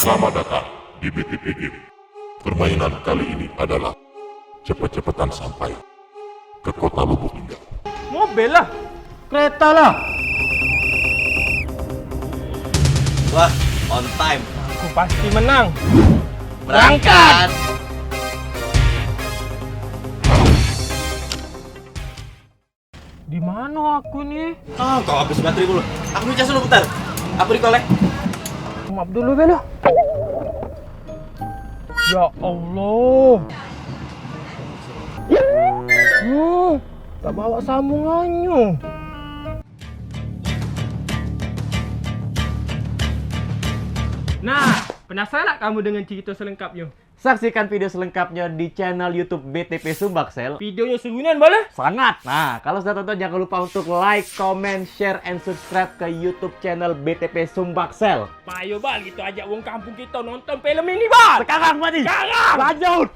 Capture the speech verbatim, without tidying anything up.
Selamat datang di B T P Game. Permainan kali ini adalah cepet-cepetan sampai ke kota Lubuk Linggau. Mobil lah. Kereta lah. Wah, on time. Aku pasti menang. Berangkat. Di mano aku ni? Ah, kau habis baterai dulu. Aku ngecas dulu bentar. Aku recall, eh. Maaf dulu, Belo. Ya Allah. Hmm, tak bawa sambungannyo. Nah, penasaran tak kamu dengan cerita selengkapnya? Saksikan video selengkapnya di channel YouTube B T P Sumbaksel. Videonya seru nian, Bal, eh? Sangat. Nah, kalau sudah tonton, jangan lupa untuk like, comment, share, and subscribe ke YouTube channel B T P Sumbaksel. Payo, Bal, kita ajak wong kampung kita nonton film ini, Bal. Sekarang, Mati. Sekarang. Lanjut.